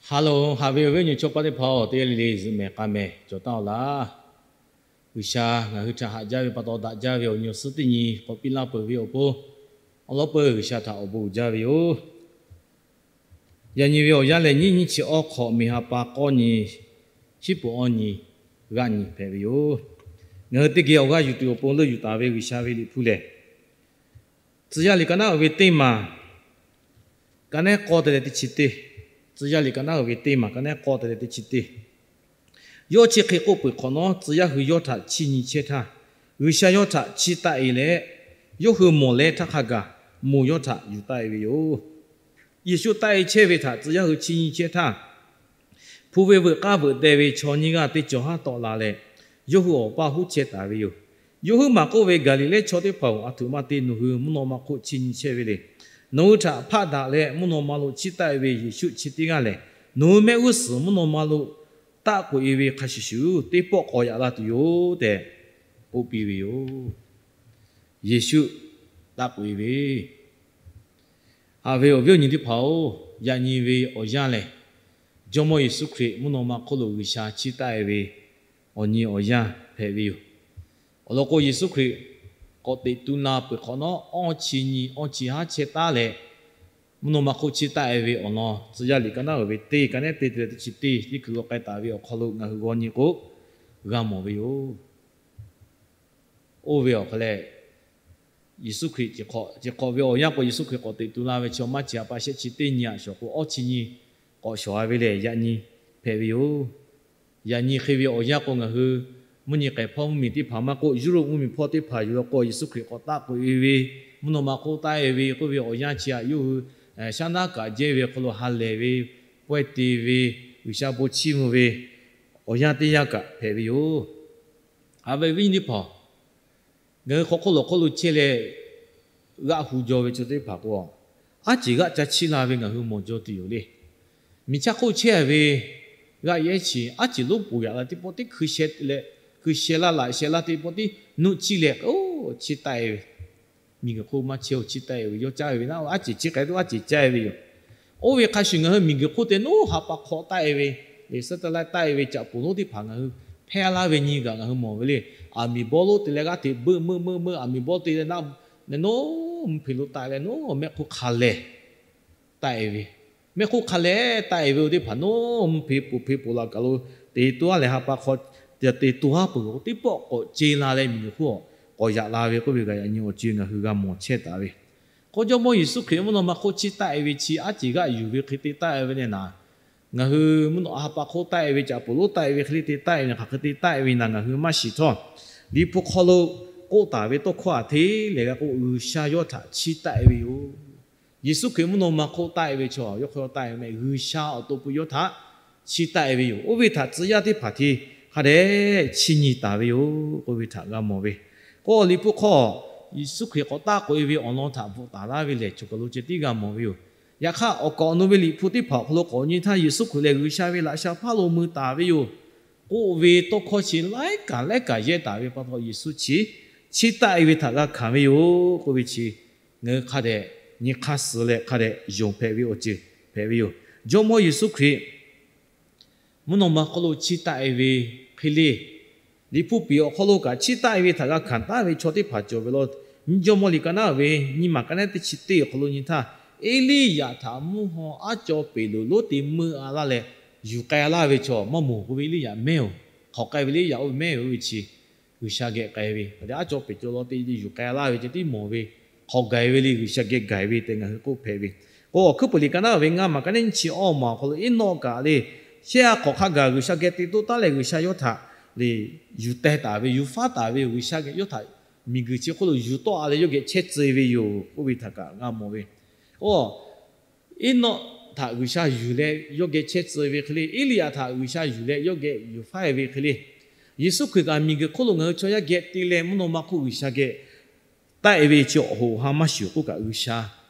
Ha loˬ, haꞈ ve awˬ viˉ awˬ nyi chaw paˇ teˇ hpaˍ-oˬ, teˇ g'aˇ le le zuhꞈ mehˍ k'a mehˍ cawˬ taˍ-oˬ laˇ. G'uiˬsha ngaˬ hui htaꞈ haꞈ jaˇ ve pa taw daꞈ jaˇ ve awˬ nyi awˬ suhˉ teˇ nyi k'awꞈ piˇ laˇ peuˬ ve awˬ pon, awˬ lawn peuˬ G'uiˬsha htaꞈ awˬ bon uiˍ jaˇ ve yoˬ. Yaꞈ nyi ve awˬ yanˇ lehˬ, nyiˇ nyiˇ chi awˇ hk'awꞈ miˬ ha pa k'awˇ nyi, hiˉ puˍ awˇ nyi, g'aˆ nyi hpehꞈ ve yoˬ. Ngaˬ hui teˇ geh awˬ g'aˇ yuˬ tuˬ awˬ pon leuˆ yuˬ taˍ ve G'uiˬsha ve liꞈ hpu lehˬ, Tcuh yaˇ liꞈ ka naˉ uiˍ ve teˇ maˬ, ka nehˉ k'awˇ te leh teˇ chi teˇ. Tcuh yaˇ liꞈ ka naˉ uiˍ ve teˇ maˬ, ka nehˉ k'awˇ te leh teˇ chi teˇ. Yawˇ chi hk'e k'oˆ peuˬ hk'awꞈ nawˉ, tcuh yaˇ hui yawˇ htaꞈ chiˇ nyi chehˇ htaˇ, G'uiˬsha yawˇ htaꞈ chiˇ taˆ-e leh, yawˇ hui mawˬ leh htaˇ hk'a gaˬ moˬ yawˇ htaꞈ yuˬ taˆ-e ve yoˬ. Yeˍsuˆ taˆ-e chehˇ ve htaꞈ tcuh yaˇ hui chiˇ nyi chehˇ htaˇ, hpu ve veuꞈ k'aˇ veuꞈ deh ve chaw nyiˇ g'aˇ teˇ cawˬ haˉ tawˆ la leh, yawˇ hui awˬ paˇ huˉ chehˇ taˍ ve yoˬ. Yawˇ huiˉ maˬ k'oˆ ve, Gaˍliˍlehˇ chaw teˇ hpaˍ-oˬ, aˬ htoꞈ ma te nawˬ hui mvuhˇ naw ma hk'oˆ chiˇ nyi chehˇ ve le. Nawˬ hui htaꞈ hpaˆ daꞈ leh mvuhˇ naw ma lo chiˇ taˆ-e ve Yeˍsuˆ chi teˇ g'aˇ lehˬ, nawˬ hui mehˆ g'uˇ suhˍ mvuhˇ naw ma lo taˆ k'oꞈ-e ve hk'a shuˍ shuˍ, teˇ pawˆ k'awꞈ yaꞈ la tuˬ yoˬ tehꞈ k'oˆ piˇ ve yoˬ. Yeˍsuˆ taˆ k'oꞈ-e ve Haꞈ ve awˬ viˉ awˬ nyi teˇ hpaˍ-oˬ, yaꞈ nyi ve awˬ yanˇ lehˬ, Jawˇmawˇ Yeˍsuˆ Hkriꞈ mvuhˇ naw ma hk'oˆ lo G'uiˬsha chiˇ taˆ-e ve awˬ nyi awˬ yanˇ hpehꞈ ve yoˬ. Awˬ lawn k'o, Yeˍsuˆ Hkriꞈ k'awꞈ teꞈ tu la peuˬ hk'awꞈ nawˉ, awˇ chi nyi awˇ chi haˉ chehˇ taˉ leh, mvuhˇ naw ma hk'oˆ chiˇ taˆ-e ve awˬ lawn, tcuh yaˇ liꞈ ka naˉ uiˍ ve teˇ ka nehˉ te te leh teˇ chi teˇ teˇ hkui g'aw k'ai taˍ ve awˬ hk'aw lo ngaˬ hui g'aw nyi k'o, g'a mawˬ ve yoˬ. Oˇ ve awˬ hk'aw lehˬ, Yeˍsuˆ Hkriꞈ chi hk'awꞈ ve awˬ yanˇ k'o, Yeˍsuˆ Hkriꞈ k'awꞈ teꞈ tu la ve chaw maˇ chi ha pa shehˆ chi teˇ nyi aꞈ shawˍ k'o, awˇ chi nyi k'awꞈ shawˍ-a ve lehˬ, yaꞈ nyi hpehꞈ ve yoˬ. Yaꞈ nyi hk'e ve awˬ yanˇ k'o, ngaˬ hui mvuhˇ nyi k'ehˬ hpawˇ mvuhˇ miˬ teˇ hpaˍ maˇ k'oˆ, Yuˇrawˆ mvuhˇ miˬ hpawˇ teˇ hpaˍ yuˬ law k'o, Yeˍsuˆ Hkriꞈ k'awꞈ taˆ k'oꞈ-e ve, mvuhˇ naw ma hk'oˆ taˆ-e ve k'oˆ ve awˬ yanˇ chi aꞈ, yawˇ hui shaˉ naˉ kaꞈ jehˇ ve hk'aw lo ha lehˬ ve, pawehˇ te ve, G'uiˬsha bon chiˇ mvuh ve awˬ yanˇ teˇ yanˇ kaꞈ hpehꞈ ve yoˬ. Haꞈ ve awˬ viˉ awˬ nyi teˇ hpaˍ, ngaˬ hui hk'aw hk'oˆ lo hk'oˆ lo chehˇ leh, g'aˆ hu jaw ve chaw teˇ hpaˍ k'o, aˉ ceˬ g'aˆ ca chiˇ la ve ngaˬ hui mawˬ jaw tuˬ yoˬ le. Miˬ chaˇ hk'oˆ chehˇ ve g'aˆ yehˉ chi aˉ ceˬ lonˉ poˬ yaꞈ la teˇ pawˆ teˇ hkui sheh leh, hkui sheh laˇ laꞈ sheh laˇ teˇ pawˆ tiˉ nuˆ chiˇ leh, oˇ chiˇ taˆ-e ve, miˬguiˬ hk'oˆ maˇ chehˇ-oˬ, chiˇ taˆ-e ve, yawˇ caˇ ve ve naˉ, aˉ ceˬ chiˇ k'ai tuˬ aˉ ceˬ caˇ-e ve yoˬ. Oˇ ve hk'a shuˍ ngaˬ hui miˬguiˬ hk'oˆ te naˉ ha pa hk'aw taˆ-e ve, satellite taˆ-e ve caꞈ poˍ lonˉ teˇ hpaˍ ngaˬ hui hpehˇ laˇ ve nyi kaꞈ ngaˬ hui mawˬ ve le. Aˬ miˍ bawˇ lonˉ te leh g'aˇ hteꞈ beuˆ meuˆ meuˆ meuˆ, aˬ miˍ bawˇ te leh naˉ, naˉ noˉ mvuhˇ hpeꞈ lo taˆ leh naˉ mehˆ hk'oˆ hk'a lehˬ taˆ-e ve, mehˆ hk'oˆ hk'a lehˬ taˆ-e ve oˇ teˇ hpaˍ naˉ mvuhˇ hpeꞈ poˬ hpeꞈ poˬ laꞈ kaˬ lo te toˇ haˉ leh ha pa hk'aw te toˇ haˉ peuˬ k'o, teˇ pawˆ k'awꞈ ce la leh miˬguiˬ hk'oˆ k'awꞈ yaꞈ la ve k'oˆ ve kaꞈ yaꞈ nyi awˬ ceuˬ ngaˬ hui g'a mawˬ chehˇ taˍ ve. K'o, Jawˇmawˇ Yeˍsuˆ Hkriꞈ mvuhˇ naw ma hk'oˆ chiˇ taˆ-e ve chi aˉ ceˬ g'aˆ yuˬ ve hk'e te taˆ-e ve leh naˍ, ngaˬ hui mvuhˇ naw ha pa hk'oˆ taˆ-e ve caꞈ poˍ lonˉ taˆ-e ve hk'e le te taˆ-e ve, hk'aˬ hk'e te taˆ-e ve naˍ ngaˬ hui maˇ shiˍ htawˇ, Liꞈ hpu hk'aw lo k'oˆ taˍ ve tawˇ hkawˇ aꞈ hteˇ lehˬ g'a k'o, G'uiˬsha yawˇ htaꞈ chiˇ taˆ-e ve yoˬ. Yeˍsuˆ Hkriꞈ mvuhˇ naw ma hk'oˆ taˆ-e ve chaw yawˇ hk'aw taˆ-e ve mehˆ G'uiˬsha awˬ to pu yawˇ htaꞈ chiˇ taˆ-e ve yoˬ. Oˇ ve htaꞈ tcuh yaˇ teˇ hpaˍ hti hk'a dehꞈ chiˇ nyi taˍ ve yoˬ k'oˆ ve htaꞈ g'a mawˬ ve. K'o, Liꞈ hpu hk'aw Yeˍsuˆ Hkriꞈ k'awꞈ taˆ k'oꞈ-e ve awˬ lawn htaꞈ bvuhꞈ taˍ laˇ ve lehˬ, choˬ kaˬ lo ceh tiˉ g'a mawˬ ve yoˬ. Yaꞈ hk'aˇ, awˬ kaˍ awˬ nu ve Liꞈ hpu teˇ hpaˍ awˬ hk'aw lo k'awꞈ nyi htaˇ, Yeˍsuˆ Hkriꞈ lehˬ G'uiˬsha ve laꞈ sha hpaˇ lo mui taˍ ve yoˬ k'oˆ ve tawˇ hkawˇ chi laiˉ kaˬ laiˉ kaˬ yehˇ taˍ ve pa taw, Yeˍsuˆ chi chiˇ taˆ-e ve htaꞈ g'a hkanˍ ve yoˬ k'oˆ ve chi ngaˬ hui hk'a dehꞈ nyi hk'aˇ suh leh hk'a dehꞈ yonˍ hpehꞈ ve awˬ ceuˬ hpehꞈ ve yoˬ. Jawˇmawˇ Yeˍsuˆ Hkriꞈ mvuhˇ naw ma hk'oˆ lo chiˇ taˆ-e ve hk'e le, Liꞈ hpu piˍ awˬ hk'aw lo kaꞈ chiˇ taˆ-e ve htaꞈ g'a hkanˍ taˍ ve chaw teˇ hpaˍ cawˬ ve law. Jawˇmawˇ liꞈ ka naˉ ve nyiˇ maˬ ka nehˉ teˇ chi teˇ awˬ hk'aw lo nyi htaˇ, Eˇliˇyaꞈ htaꞈ mvuhˇ haw aˉ caw peˬ loˍ lonˉ te meuˇ-a laˇ leh, yuˬ k'ai laˇ ve chaw maˇ mawˬ k'oˆ ve, Eˇliˇyaꞈ mehˉ-oˬ, hk'awꞈ k'ai ve Eˇliˇyaꞈ oˇ ve mehˉ-oˬ oˇ ve chi G'uiˬsha geh k'ai ve, aˬ htaˇ aˉ caw peˬ caw law te yuˬ k'ai laˇ ve ceh tiˉ mawˬ ve, hk'awꞈ gaˬ-e ve le, G'uiˬsha geh gaˬ-e ve tehꞈ ngaˬ hui k'oˆ hpehꞈ ve. K'o, awˬ hkuiˉ puiˍ liꞈ ka naˉ ve ngaˇ maˬ ka nehˉ nyiˇ chi awˇ maˬ awˬ hk'aw lo Eˇnawˆ kaꞈ le, shehˆ ha hk'awꞈ hk'a gaˬ G'uiˬsha geh te toˇ taˉ leh G'uiˬsha yawˇ htaꞈ le yuˬ teh taˍ ve, yuˬ faˉ taˍ ve yoˬ. G'uiˬsha geh yawˇ htaꞈ miˬguiˬ chi hk'oˆ lo yuˬ tawˆ-a leh yawˇ geh chehˇ tcuh ve yoˬ k'oˆ ve htaꞈ kaꞈ g'a mawˬ ve. K'o, Eˇnawˆ htaꞈ G'uiˬsha yuˬ leh yawˇ geh chehˇ tcuh ve hk'e le, Eˇliˇyaꞈ htaꞈ G'uiˬsha yuˬ leh yawˇ geh yuˬ faˉ-e ve hk'e le, Yeˍsuˆ Hkriꞈ kaꞈ miˬguiˬ hk'oˆ lo ngaˬ hui chaw yaˇ geh te leh mvuhˇ naw ma hk'oˆ G'uiˬsha geh taˆ-e ve chi awˬ hoꞈ awˬ ha maˇ shuˍ k'oˆ kaꞈ, G'uiˬsha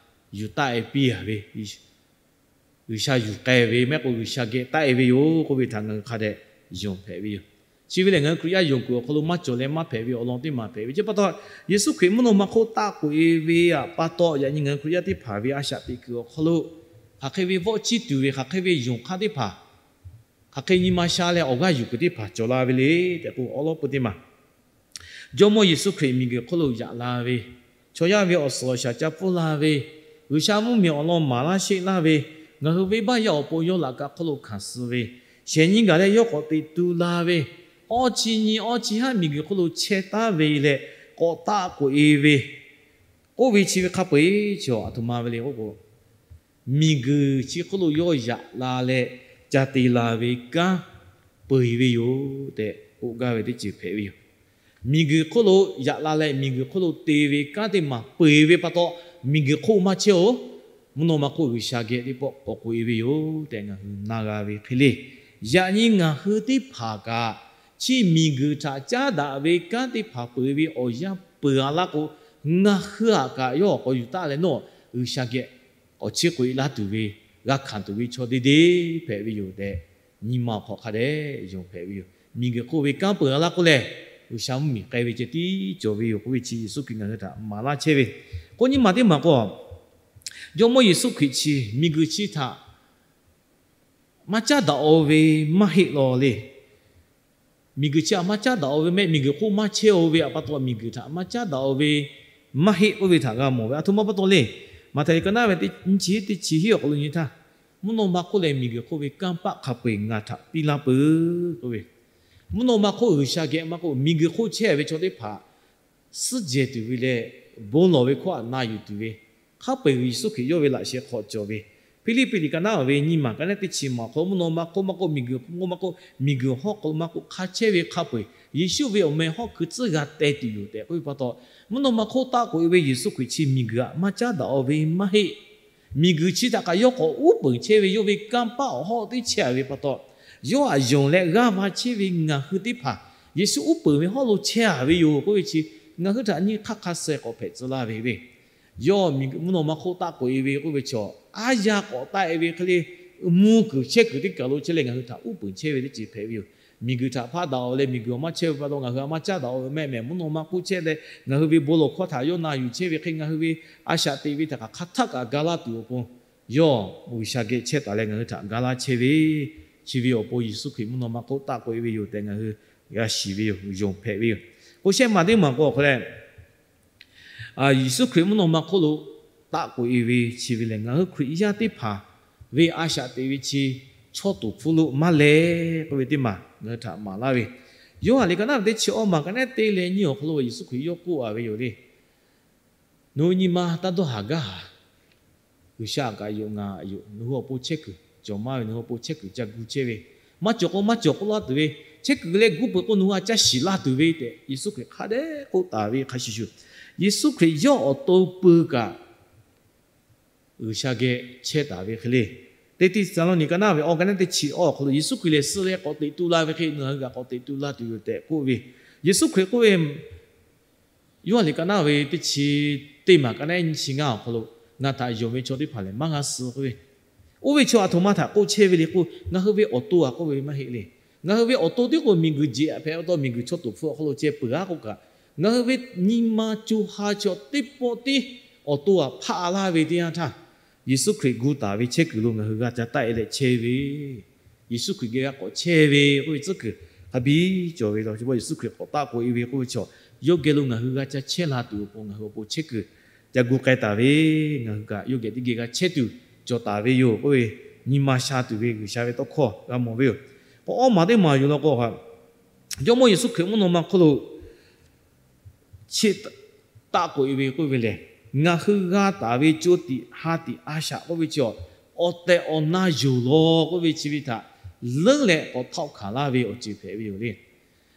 yuˬ taˆ-e piˇ-a ve, G'uiˬsha yuˬ k'ai ve mehˆ k'o G'uiˬsha geh taˆ-e ve yoˬ k'oˆ ve htaꞈ ngaˬ hui hk'a dehꞈ yonˍ hpehꞈ ve yoˬ. Chi ve lehˬ, ngaˬ hui Hkriꞈ yaˇ yonˍ kuiˬ awˬ hk'aw lo maˇ cawˬ leh maˇ hpehꞈ ve awˬ lawn teˇ maˬ hpehꞈ ve chi pa taw, Yeˍsuˆ Hkriꞈ mvuhˇ naw ma hk'oˆ taˆ k'oꞈ-e ve pa taw, yaꞈ nyi ngaˬ hui Hkriꞈ yaˇ teˇ hpaˍ ve a shaꞈ teꞈ kuiˬ awˬ hk'aw lo hk'aˬ hk'e ve vawˆ chiˇ tuˬ ve, hk'aˬ hk'e ve yonˍ hk'aˇ teˇ hpaˍ, hk'aˬ hk'e nyi ma sha leh awˬ g'aˇ yuˬ kuiˬ teˇ hpaˍ cawˬ la ve le tehꞈ k'o, awˉ lawˉ pui teˇ maˬ Jawˇmawˇ Yeˍsuˆ Hkriꞈ miˬguiˬ hk'oˆ lo yaꞈ la ve, chaw yaˇ ve awˬ suhˍ awˬ shaˍ ca pfuhˇ la ve, G'uiˬsha mvuhˇmiˬ awˬ lawn maˍ laˇ sheˆ laˇ ve, ngaˬ hui venˇbaˆ yaˇ awˬ pon yawˇ laꞈ ka hk'oˆ lo hkanˍ suh ve, shehˍ nyiˇ gaˬ leh yawˇ k'awꞈ teꞈ tu la ve, awˇ chi nyi awˇ chi haˉ miˬguiˬ hk'oˆ lo chehˇ taˉ ve leh k'awꞈ taˆ k'oꞈ e ve, oˇ ve chi ve hk'a peu-eˬ chi aˬ htoꞈ ma ve le k'oˆ k'o, miˬguiˬ chi hk'oˆ lo yawˇ yaꞈ la leh ca te la ve kanˉ peu-eˬ ve yoˬ tehꞈ k'oˆ gaˇ ve teˇ ceuˬ hpehꞈ ve yoˬ. Miˬguiˬ hk'oˆ lo yaꞈ la leh miˬguiˬ hk'oˆ lo te ve kanˉ teˇ maˬ peu-eˬ ve pa taw, miˬguiˬ hk'oˆ maˇ chehˇ-oˬ, mvuhˇ naw ma hk'oˆ G'uiˬsha geh teˇ pawˆ k'awꞈ k'oꞈ e ve yoˬ tehꞈ ngaˬ hui na g'a ve hk'e le. Yaꞈ nyi ngaˬ hui teˇ hpaˍ kaꞈ, chi miˬguiˬ htaꞈ caˉ daꞈ ve kanˉ teˇ hpaˍ peu-eˬ ve awˬ yanˇ peuˬ-a laˇ k'o, ngaˬ hui htaꞈ kaꞈ yawˇ awˬ k'awꞈ yuˬ taˉ leh nawˬ G'uiˬsha geh k'awꞈ chiˇ k'oꞈ e laˇ tuˬ ve, g'a hkanˍ tuˬ ve chaw deˇ deˇ hpehꞈ ve yoˬ tehꞈ, nyi ma awˬ hk'aw hk'a dehꞈ yonˍ hpehꞈ ve yoˬ. Miˬguiˬ hk'oˆ ve kanˉ peu-a laˇ k'oˆ lehˬ, G'uiˬsha mvuhˇmiˬ k'ai ve ceh tiˉ cawˬ ve yoˬ k'oˆ ve chi Yeˍsuˆ Hkriꞈ ngaˬ hui htaꞈ maˍ laˇ chehˇ ve. K'o nyi ma teˇ maˬ k'o, Jawˇmawˇ Yeˍsuˆ Hkriꞈ chi miˬguiˬ chi htaꞈ maˇ caˉ daꞈ-o ve maˇ heˆ law le. Miˬguiˬ chi htaꞈ maˇ caˉ daꞈ-o ve mehˆ, miˬguiˬ hk'oˆ maˇ chehˇ-o ve pa taw miˬguiˬ htaꞈ maˇ caˉ daꞈ-o ve maˇ heˆ k'oˆ ve htaꞈ g'a mawˬ ve. Aˬ htoꞈ ma pa taw le. Maꞈhtehˍ liꞈ ka naˉ ve teˇ chi hiˉ teˇ chi hiˉ awˬ hk'aw lo nyi htaˇ, mvuhˇ naw ma hk'oˆ leh miˬguiˬ hk'oˆ ve kanˇ paˆ hk'a peu-eˬ ngaˬ htaꞈ piˇ laˇ peuˬ k'oˆ ve, mvuhˇ naw ma hk'oˆ G'uiˬsha geh maˇ k'oˆ, miˬguiˬ hk'oˆ chehˇ ve chaw teˇ hpaˍ suhˉ jehˬ tuˬ ve leh, bon lawˬ ve hkawˇ htaꞈ na yuˬ tuˬ ve, hk'a peu-eˬ Yeˍsuˆ Hkriꞈ yawˇ ve laꞈ sheh hk'aw cawˬ ve. Hpiˇliˇpiˆ liꞈ ka naˉ ve nyiˇ maˬ ka naˉ teˇ chi maˬ awˬ hk'aw lo mvuhˇ naw ma hk'oˆ maˇ k'oˆ, miˬguiˬ hk'oˆ maˇ k'oˆ, miˬguiˬ hawˉ hk'aw lo maˇ k'oˆ, hk'a chehˇ ve hk'a peu-eˬ Yeˍsuˆ ve awˬ meh hawˉ hkui tcuhˉ g'a teh tuˬ yoˬ tehꞈ k'oˆ ve pa taw, mvuhˇ naw ma hk'oˆ taˆ k'oꞈ e ve Yeˍsuˆ Hkriꞈ chi miˬguiˬ htaꞈ maˇ caˉ daꞈ-o ve maˇ heˆ. Miˬguiˬ chi htaꞈ kaꞈ yawˇ k'awꞈ uˉ peunˍ chehˇ ve, yawˇ ve kanˇ paˆ awˬ hawˉ teˇ chehˇ-a ve pa taw, yawˇ htaꞈ yonˍ leh g'aˇ va chehˇ ve ngaˬ hui teˇ hpaˍ Yeˍsuˆ uˉ peunˍ ve hawˉ lo chehˇ-a ve yoˬ k'oˆ ve chi, ngaˬ hui htaꞈ nyi hk'aˇ hk'a suh k'awꞈ hpehꞈ tcuh laˇ ve le. Yawˇ mvuhˇ naw ma hk'oˆ taˆ k'oꞈ e ve k'oˆ ve chaw, aˉ yaˇ k'awꞈ taˆ e ve hk'e le, mvuh kuiˬ chehˇ kuiˬ teˇ kaˬ lo chehˇ leh ngaˬ hui htaꞈ uˉ peunˍ chehˇ ve teˇ ceuˬ hpehꞈ ve yoˬ. Miˬguiˬ htaꞈ hpaˆ daꞈ-o leh miˬguiˬ awˬ maˇ chehˇ ve pa taw ngaˬ hui a maˇ caˉ daꞈ-o ve mehˆ mehˍ, mvuhˇ naw ma hk'oˆ chehˇ leh ngaˬ hui ve bon lawˬ hkawˇ htaꞈ yawˇ na yuˬ chehˇ ve hk'e, ngaˬ hui ve a shaꞈ teꞈ ve htaꞈ kaꞈ hk'a htaˆ kaꞈ ga laˇ tuˬ awˬ pon, yawˇ G'uiˬsha geh chehˇ taˍ leh ngaˬ hui htaꞈ ga laˇ chehˇ ve, chi ve awˬ pon Yeˍsuˆ Hkriꞈ mvuhˇ naw ma hk'oˆ taˆ k'oꞈ e ve yoˬ tehꞈ ngaˬ hui g'a shiˍ ve yoˬ, yonˍ hpehꞈ ve yoˬ. K'o shehˆ maˬ teˇ maˬ k'o awˬ hk'aw leh, Yeˍsuˆ Hkriꞈ mvuhˇ naw ma hk'oˆ lo taˆ k'oꞈ e ve chi ve lehˬ, ngaˬ hui Hkriꞈ yaˇ teˇ hpaˍ ve a shaꞈ teꞈ ve chi chaw toˍ hpfuhˇ lo maˇ leh k'oˆ ve teˇ maˬ ngaˬ hui htaꞈ maˍ laˇ ve. Yoˇhanˬ liꞈ ka naˉ ve teˇ chi awˇ maˬ ka naˉ te leh nyiˇ awˬ hk'aw lo Yeˍsuˆ Hkriꞈ yawˇ k'oˆ-a ve yoˬ le. Nawˬ hui nyi ma taˇ dawˇ haˍ gaˇ haˍ. G'uiˬsha kaꞈ yoˬ, ngaˬ yoˬ, nawˬ hui awˬ pon chehˇ kuiˬ cawˬ maˇ ve, nawˬ hui awˬ pon chehˇ kuiˬ ca gu chehˇ ve, maˇ cawˬ k'o maˇ cawˬ k'oˆ laˇ tuˬ ve, chehˇ kuiˬ leh gu peuˬ k'o nawˬ hui a caˇ shiˍ laˇ tuˬ ve tehꞈ Yeˍsuˆ Hkriꞈ hk'a dehꞈ k'oˆ taˍ ve hk'a shuˍ shuˍ, Yeˍsuˆ Hkriꞈ yawˇ awˬ to pui kaꞈ G'uiˬsha geh chehˇ taˍ ve hk'e le. Teˇ Hteˇsaˍlawˇniˆ ka naˉ ve awˇ ka naˉ teˇ chi awˇ awˬ hk'aw lo Yeˍsuˆ Hkriꞈ lehˬ suh leh k'awꞈ teꞈ tu la ve hk'e nawˬ hui kaꞈ k'awꞈ teꞈ tu la tuˬ yoˬ tehꞈ k'oˆ ve, Yeˍsuˆ Hkriꞈ k'oˆ ve, Yoˇhanˬ liꞈ ka naˉ ve teˇ chi teˇ maˬ ka naˉ nyiˇ chi ngaˇ awˬ hk'aw lo, ngaˬ htaꞈ yonˍ ve chaw teˇ hpaˍ lehˬ maˇ g'a suh k'oˆ ve, oˇ ve chaw aˬ htoꞈ ma htaꞈ k'oˆ chehˇ ve le k'o, ngaˬ hui ve awˬ to aꞈ k'oˆ ve maˇ heˆ le. Ngaˬ hui ve awˬ to tiˉ k'o miˬguiˬ jeˬ aꞈ hpehꞈ pa taw miˬguiˬ chaw toˍ hpfuhˇ awˬ hk'aw lo ceh peuˬ-a k'oˆ kaꞈ, ngaˬ hui ve nyi ma co ha chaw teˇ pawˆ tiˉ awˬ to aꞈ hpaˆ laˇ ve teˇ yanˇ htaˇ, Yeˍsuˆ Hkriꞈ gu taˍ ve chehˇ kuiˬ lo ngaˬ hui g'a ca taˆ e leh chehˇ ve, Yeˍsuˆ Hkriꞈ geh g'a k'awꞈ chehˇ ve k'oˆ ve tcuhˉ kuiˬ hk'a biˇ cawˬ ve law. Chi pa Yeˍsuˆ Hkriꞈ k'awꞈ taˆ k'oꞈ e ve k'oˆ ve chaw, yawˇ geh lo ngaˬ hui g'a ca chehˇ la tuˬ awˬ pon ngaˬ hui awˬ pon chehˇ kuiˬ ca gu k'ai taˍ ve, ngaˬ hui kaꞈ yawˇ geh teˇ geh g'a chehˇ tuˬ cawˬ taˍ ve yoˬ k'oˆ ve, nyi ma sha tuˬ ve G'uiˬsha ve tawˇ hkawˇ g'a mawˬ ve yoˬ. K'o awˇ maˬ teˇ maˬ yoˬ law k'o, Jawˇmawˇ Yeˍsuˆ Hkriꞈ mvuhˇ naw ma hk'oˆ lo chi taˆ k'oꞈ e ve k'oˆ ve lehˬ, ngaˬ hui g'a taˍ ve co tiꞈ ha tiꞈ a shaꞈ k'oˆ ve chi awˬ tehˬ awˬ na yoˬ law k'oˆ ve chi ve htaꞈ leuˉ leh k'awꞈ htawˆ hkanˍ laˇ ve awˬ ceuˬ hpehꞈ ve yoˬ le.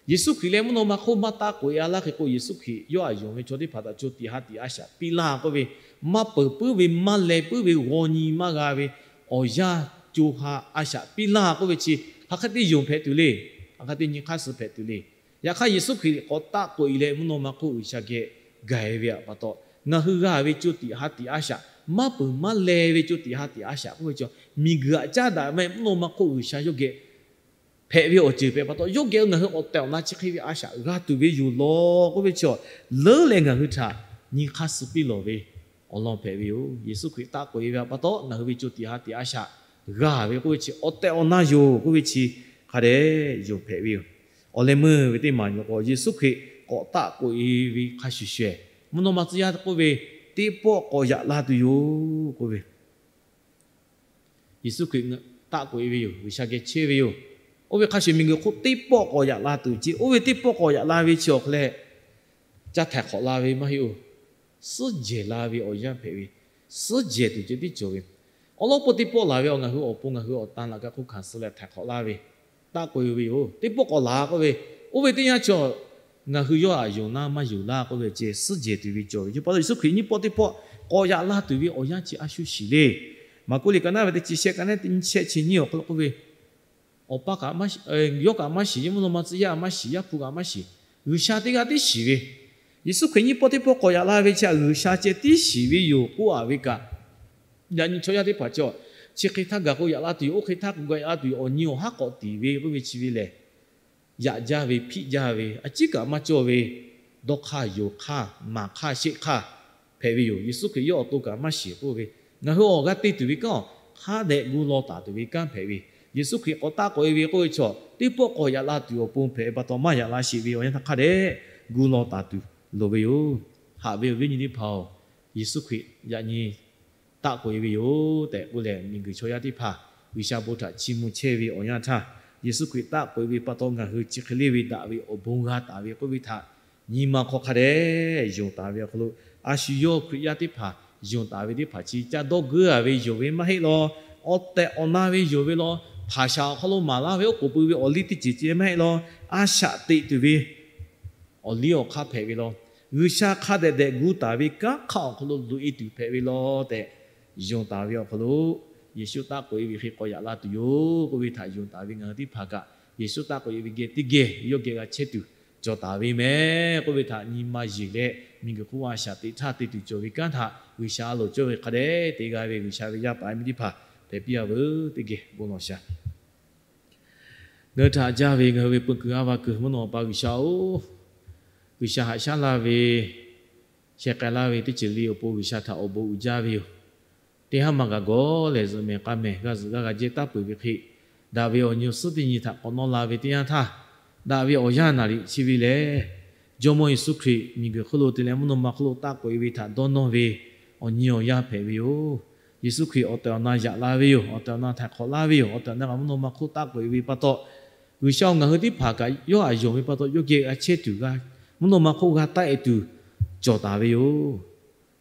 Yeˍsuˆ Hkriꞈ leh mvuhˇ naw ma hk'oˆ maˇ taˆ k'oꞈ e-a laˇ hk'e k'o, Yeˍsuˆ Hkriꞈ yawˇ htaꞈ yonˍ ve chaw teˇ hpaˍ htaꞈ co tiꞈ ha tiꞈ a shaꞈ piˇ laˇ k'oˆ ve, maˇ peuˬ puiˉ ve, maˇ leh puiˉ ve, g'aw nyi maˇ g'a ve awˬ yanˇ co ha a shaꞈ piˇ laˇ k'oˆ ve chi, hk'aˬ hk'e te yonˍ hpehꞈ tuˬ le. Hk'aˬ hk'e te nyi hk'aˇ suh hpehꞈ tuˬ le. Yaꞈ hk'aˇ Yeˍsuˆ Hkriꞈ k'awꞈ taˆ k'oꞈ e leh mvuhˇ naw ma hk'oˆ G'uiˬsha geh gaˬ e ve pa taw, ngaˬ hui g'a ve co tiꞈ ha tiꞈ a shaꞈ, maˇ peuˬ maˇ leh ve co tiꞈ ha tiꞈ a shaꞈ k'oˆ ve chi, miˬguiˬ htaꞈ caˉ daꞈ meh mvuhˇ naw ma hk'oˆ G'uiˬsha yawˇ geh hpehꞈ ve awˬ ceuˬ hpehꞈ pa taw, yawˇ geh ngaˬ hui awˬ tehˬ awˬ na chi hk'e ve a shaꞈ g'a tuˬ ve yoˬ law k'oˆ ve chi, leuˉ leh ngaˬ hui htaꞈ nyi hk'aˇ suh piˇ lawˬ ve, awˬ lawn hpehꞈ ve yoˬ. Yeˍsuˆ Hkriꞈ taˆ k'oꞈ e ve pa taw, ngaˬ hui ve co tiꞈ ha tiꞈ a shaꞈ g'a ve k'oˆ ve chi awˬ tehˬ awˬ na yoˬ k'oˆ ve chi hk'a dehꞈ yonˍ hpehꞈ ve yoˬ. Awˬ leh meuˇ ve teˇ maˬ nyi k'o, Yeˍsuˆ Hkriꞈ k'awꞈ taˆ k'oꞈ e ve hk'a shuˍ shuˍ, mvuhˇ naw ma tcuh yaˇ k'oˆ ve, teˇ pawˆ k'awꞈ yaꞈ la tuˬ yoˬ k'oˆ ve Yeˍsuˆ Hkriꞈ taˆ k'oꞈ e ve yoˬ. G'uiˬsha geh chehˇ ve yoˬ. Oˇ ve hk'a shuˍ miˬguiˬ hk'oˆ teˇ pawˆ k'awꞈ yaꞈ la tuˬ ce. Oˇ ve teˇ pawˆ k'awꞈ yaꞈ la ve chi awˬ hk'aw leh, ca htaiˍ hk'awꞈ la ve maˇ heˆ oˬ. Suhˉ jehˬ la ve awˬ yanˇ hpehꞈ ve, suhˉ jehˬ tuˬ ceh tiˉ cawˬ ve, awˉ lawˉ pawˆ teˇ pawˆ laˬ ve awˬ ngaˬ hui awˬ pon ngaˬ hui awˬ tan laꞈ ka hk'oˆ hkanˍ suh leh htaiˍ hk'awꞈ laˇ ve, taˆ k'oꞈ e ve yoˬ. Teˇ pawˆ k'awꞈ laˬ k'oˆ ve, oˇ ve teˇ yanˇ chi ngaˬ hui yawˇ aꞈ yonˍ laˇ maˇ yonˍ laˇ k'oˆ ve ceh suhˉ jehˬ tuˬ ve cawˬ ve. Chi pa taw Yeˍsuˆ Hkriꞈ nyiˇ pawˆ teˇ pawˆ k'awꞈ yaꞈ la tuˬ ve awˬ yanˇ chi a shu shiˍ le. Maˍkuˆ liꞈ ka naˉ ve teˇ chi shehˆ ka naˉ teˇ nyiˇ shehˆ chi nyiˇ awˬ hk'aw lo k'oˆ ve, Awˬ pa kaꞈ maˇ shiˍ, yawˇ kaꞈ maˇ shiˍ, mvuhˇ naw ma tcuh yaˇ maˇ shiˍ, Yaˇ hpu kaꞈ maˇ shiˍ, G'uiˬsha teˇ g'aˇ tiˉ shiˍ ve. Yeˍsuˆ Hkriꞈ nyiˇ pawˆ teˇ pawˆ k'awꞈ yaꞈ la ve chi htaꞈ G'uiˬsha ceh tiˉ shiˍ ve yoˬ k'oˆ a ve kaꞈ, yaꞈ nyi chaw yaˇ teˇ hpaˍ cawˬ, chi hk'e htaˇ gaˬ k'o yaꞈ la tuˬ yoˬ, oˇ hk'e htaˇ k'o gaˬ yaꞈ la tuˬ yoˬ, awˬ nyi awˬ haˉ k'awꞈ tiˍ ve k'oˆ ve chi ve lehˬ, yaꞈ jaˇ ve hpiˆ jaˇ ve, a ciˉ kaꞈ maˇ cawˇ ve, dawˇ hk'aˇ yonˍ hk'aˇ maˍ hk'aˇ sheˆ hk'aˇ hpehꞈ ve yoˬ. Yeˍsuˆ Hkriꞈ yawˇ awˬ to kaꞈ maˇ shiˍ k'oˆ ve, ngaˬ hui awˬ g'aˇ te tuˬ ve kanˉ hk'a dehꞈ gu law taˍ tuˬ ve kanˉ hpehꞈ ve, Yeˍsuˆ Hkriꞈ k'awꞈ taˆ k'oꞈ e ve k'oˆ ve chaw teˇ pawˆ k'awꞈ yaꞈ la tuˬ awˬ pon hpehꞈ ve pa taw maˇ yaꞈ la sheˍ ve awˬ yanˇ htaˇ hk'a dehꞈ gu law taˍ tuˬ loˍ ve yoˬ. Haꞈ ve awˬ viˉ nyi teˇ hpaˍ-oˬ, Yeˍsuˆ Hkriꞈ yaꞈ nyi taˆ k'oꞈ e ve yoˬ tehꞈ k'oˆ leh, miˬguiˬ chaw yaˇ teˇ hpaˍ G'uiˬsha bon htaꞈ chiˇ mvuh chehˇ ve awˬ yanˇ htaˇ, Yeˍsuˆ Hkriꞈ taˆ k'oꞈ e ve pa taw ngaˬ hui chi hk'e le ve daꞈ ve awˬ bon g'a taˍ ve k'oˆ ve htaꞈ nyi ma hk'aw hk'a dehꞈ yonˍ taˍ ve awˬ hk'aw lo, a shu yawˇ Hkriꞈ yaˇ teˇ hpaˍ yonˍ taˍ ve teˇ hpaˍ chi ca dawˇ geuˇ a ve yonˍ ve maˇ heˆ law, awˬ tehˬ awˬ na ve yonˍ ve law, hpaˍ shaˍ awˬ hk'aw lo maˍ laˇ ve oˉ k'oˍ pui ve awˬ liˇ teˇ ceuˬ ceh maˇ heˆ law, a shaꞈ teꞈ tuˬ ve awˬ liˇ awˬ hk'aˇ hpehꞈ ve law, G'uiˬsha hk'a dehꞈ dehꞈ gu taˍ ve kanˉ hk'aˇ awˬ hk'aw lo loꞈ e tuˬ hpehꞈ ve law tehꞈ yonˍ taˍ ve awˬ hk'aw lo, Yeˍsuˆ taˆ k'oꞈ e ve hk'e k'awꞈ yaꞈ la tuˬ yoˬ k'oˆ ve htaꞈ yonˍ taˍ ve ngaˬ hui teˇ hpaˍ kaꞈ, Yeˍsuˆ taˆ k'oꞈ e ve geh teˇ geh yawˇ geh g'a chehˇ tuˬ cawˬ taˍ ve mehˍ k'oˆ ve htaꞈ nyi ma yeˬ leh, miˬguiˬ hk'oˆ a shaꞈ teꞈ htaˇ te tuˬ cawˬ ve kanˉ htaꞈ G'uiˬsha a loˍ cawˇ ve hk'a dehꞈ te g'a ve G'uiˬsha ve yaˇ paˍ yaˇ miˇ teˇ hpaˍ hpehꞈ piˇ a veuˬ teˇ geh bon lawˬ shaˍ. Ngaˬ hui htaꞈ jaˇ ve ngaˬ hui ve peu kuiˬ a va kuiˬ mvuhˇ naw pa G'uiˬsha-oˬ, G'uiˬsha haꞈ shaˉ laˇ ve, sheh k'ai laˇ ve teˇ ceuˬ le awˬ pon G'uiˬsha htaꞈ awˬ bon uiˍ jaˇ ve yoˬ. Teˇ haˉ ma kaꞈ gawˬ lehˬ zuhꞈ mehˍ k'a mehˍ g'a zuhꞈ g'aˇ g'a jehˇ taˇ peuˬ ve hk'e, daꞈ ve awˬ nyi awˬ suhˉ teˇ nyi htaꞈ k'awꞈ nawˇ la ve teˇ yanˇ htaˇ, daꞈ ve awˬ yanˇ naˍ riˍ chi ve lehˬ, Jawˇmawˇ Yeˍsuˆ Hkriꞈ miˬguiˬ hk'oˆ lo te leh mvuhˇ naw ma hk'oˆ lo taˆ k'oꞈ e ve htaꞈ dawˇ nawˇ ve awˬ nyi awˬ yanˇ hpehꞈ ve yoˬ. Yeˍsuˆ Hkriꞈ awˬ tehˬ awˬ na yaꞈ la ve yoˬ. Awˬ tehˬ awˬ na htaiˍ hk'awꞈ laˇ ve yoˬ. Awˬ tehˬ awˬ na kaꞈ mvuhˇ naw ma hk'oˆ taˆ k'oꞈ e ve pa taw, G'uiˬsha ngaˬ hui teˇ hpaˍ kaꞈ yawˇ htaꞈ yonˍ ve pa taw yawˇ geh g'a chehˇ tuˬ g'a, mvuhˇ naw ma hk'oˆ g'a taˆ e tuˬ cawˬ taˍ ve yoˬ.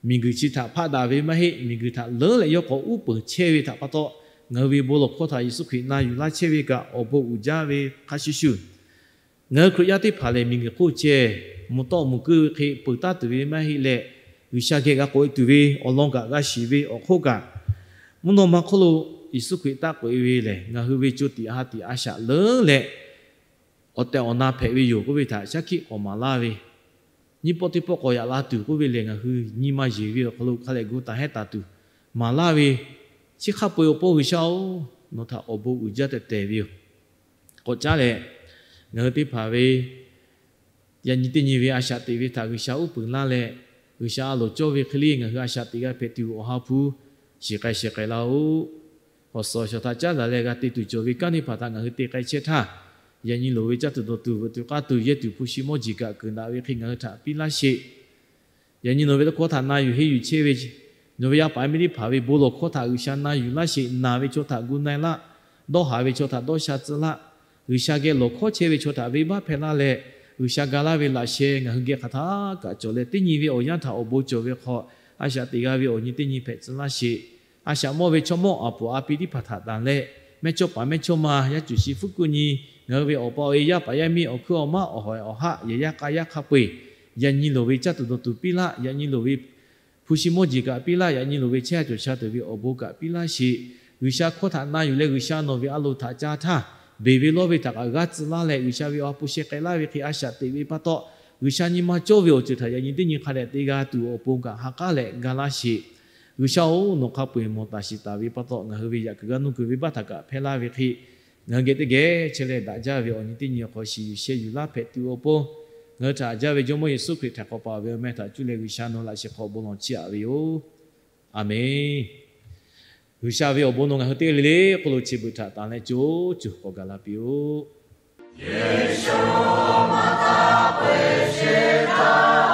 Miˬguiˬ chi htaꞈ hpaˆ daꞈ ve maˇ heˆ. Miˬguiˬ htaꞈ leuˉ leh yawˇ k'awꞈ uˉ peunˍ chehˇ ve htaꞈ pa taw, ngaˬ hui ve bon lawˬ hkawˇ htaꞈ Yeˍsuˆ Hkriꞈ na yuˬ laˇ chehˇ ve kaꞈ awˬ bon uiˍ jaˇ ve hk'a shuˍ shuˍ, ngaˬ hui Hkriꞈ yaˇ teˇ hpaˍ lehˬ miˬguiˬ hk'oˆ ceh mvuhˬ tawˆ mvuhˬ kuiˇ ve hk'e peuˬ taˉ tuˬ ve maˇ heˆ leh, G'uiˬsha geh g'a k'oꞈ e tuˬ ve awˬ lawn kaꞈ g'a shiˍ ve awˬ hk'oˆ kaꞈ, mvuhˇ naw ma hk'oˆ lo Yeˍsuˆ Hkriꞈ taˆ k'oꞈ e ve lehˬ, ngaˬ hui ve co tiꞈ ha tiꞈ a shaꞈ leuˉ leh awˬ tehˬ awˬ na hpehꞈ ve yoˬ k'oˆ ve htaꞈ shaˉ hkiˆ k'awꞈ maˍ laˇ ve, nyiˇ pawˆ teˇ pawˆ k'awꞈ yaꞈ la tuˬ k'oˆ ve lehˬ, ngaˬ hui nyi ma yeˬ ve awˬ hk'aw lo hk'a lehˬ gu taˍ hehˉ taˍ tuˬ maˍ laˇ ve, chi hk'a peu-eˬ awˬ pon G'uiˬsha-oˬ, nawˬ htaꞈ awˬ bon uiˍ jaˇ tehꞈ tehˬ ve yoˬ. K'awꞈ caˉ leh, ngaˬ hui teˇ hpaˍ ve yaꞈ nyi teˇ nyi ve a shaꞈ teꞈ ve htaꞈ G'uiˬsha uˉ peunˍ laˇ leh, G'uiˬsha a loˍ cawˇ ve hk'e le ngaˬ hui a shaꞈ teꞈ g'a hpehꞈ tuˬ awˬ ha hpu shiˍ k'ai sheh k'ai laˇ-oˆ. Awˬ suhˍ awˬ shaˍ htaꞈ caˉ daꞈ leh g'a te tuˬ cawˬ ve kanˉ teˇ hpaˍ htaꞈ ngaˬ hui te k'ai chehˇ htaˇ, yaꞈ nyi loˍ ve caˇ tuˬ dawˬ tuˬ veuꞈ tuˬ k'aˇ tuˬ yehˇ tuˬ hpu shi mawˇ jeˬ kaꞈ keunˍ daꞈ ve hk'e ngaˬ hui htaꞈ piˇ laˇ sheˍ. Yaꞈ nyi nawˬ ve tawˇ hkawˇ htaꞈ na yuˬ henˇ yuˬ chehˇ ve, nawˬ ve yaˇ paˍ yaˇ miˇ teˇ hpaˍ ve bon lawˬ hkawˇ htaꞈ G'uiˬsha na yuˬ laˇ sheˍ. Naˬ ve chaw htaꞈ gu na-e laˇ. Dawˇ haˍ ve chaw htaꞈ dawˇ sha tcuh laˇ. G'uiˬsha geh lawˬ hkawˇ chehˇ ve chaw htaꞈ venˇbaˆ hpehˇ laˇ leh, G'uiˬsha ga laˇ ve laꞈ sheh ngaˬ hui geh hk'aˬ htaˇ kaꞈ cawˬ leh, teˇ nyi ve awˬ yanˇ htaꞈ awˬ bon cawˬ ve hk'aw, a shaꞈ teꞈ g'a ve awˬ nyi teˇ nyi hpehꞈ tcuh laˇ sheˍ. A shaꞈ mawˇ ve chaw mawˇ aˬ poˍ a pi teˇ hpaˍ htaꞈ tanˬ leh, mehˇ chawˇ paˍ mehˇ chawˇ ma, yaˇ cuˬ shi hpfuhˇ kuˆ nyi, ngaˬ hui ve awˬ pa awˬ e, yaˇ paˍ yaˇ miˇ, awˬ hkuiˉ awˬ maˉ, awˬ hawˍ awˬ haˆ, yehˬ yaˇ k'a yaˇ hk'a peu-eˬ, yaꞈ nyi loˍ ve caˇ tuˬ dawˬ tuˬ piˇ laˇ. Yaꞈ nyi loˍ ve hpu shi mawˇ jeˬ kaꞈ piˇ laˇ. Yaꞈ nyi loˍ ve chehˇ sha cawˬ sha tuˬ ve awˬ bon kaꞈ piˇ laˇ sheˍ. G'uiˬsha hkawˇ htaꞈ na yuˬ leh G'uiˬsha nawˬ ve a loˍ htaꞈ ca htaˇ, beˬ ve lawˇ ve htaꞈ kaꞈ g'aˇ tcuh laˇ leh, G'uiˬsha ve awˬ ha hpu sheh k'ai laˇ ve hk'e a shaꞈ teꞈ ve pa taw, G'uiˬsha nyi ma cawˇ ve awˬ ceuˬ htaꞈ yaꞈ nyi teˇ nyi hk'a dehꞈ te g'a tuˬ awˬ pon kaꞈ ha k'aˉ leh ga laˇ sheˍ. G'uiˬsha-oˬ, nawˬ hk'a peu-eˬ mawˬ taˍ shiˍ taˍ ve pa taw, ngaˬ hui ve yaꞈ kuiˬ g'a nuˇ kuiˬ venˇbaˆ htaꞈ kaꞈ hpehˇ laˇ ve hk'e, ngaˬ hui geh teˇ geh chehˇ leh daꞈ jaˇ ve awˬ nyi teˇ nyi awˬ hk'aw shiˍ yuˬ sheh yuˬ laˇ hpehꞈ tuˬ awˬ pon, ngaˬ hui htaꞈ jaˇ ve Jawˇmawˇ Yeˍsuˆ Hkriꞈ htaiˍ hk'awꞈ paˍ ve awˬ meh htaꞈ cuˇ leh G'uiˬsha nawˬ laꞈ sheh hk'aw bon lawˬ chiˇ aꞈ ve yoˬ. A menˬ. G'uiˬsha ve awˬ bon nawˬ ngaˬ hui teˇ g'aˇ le le hk'oˆ lo chi beuꞈ htaꞈ tanˍ leh co co k'awꞈ gaˬ la piˇ-oˆ. Yeˍsuˆ maˇ taˇ peuˬ sheˍ htaˇ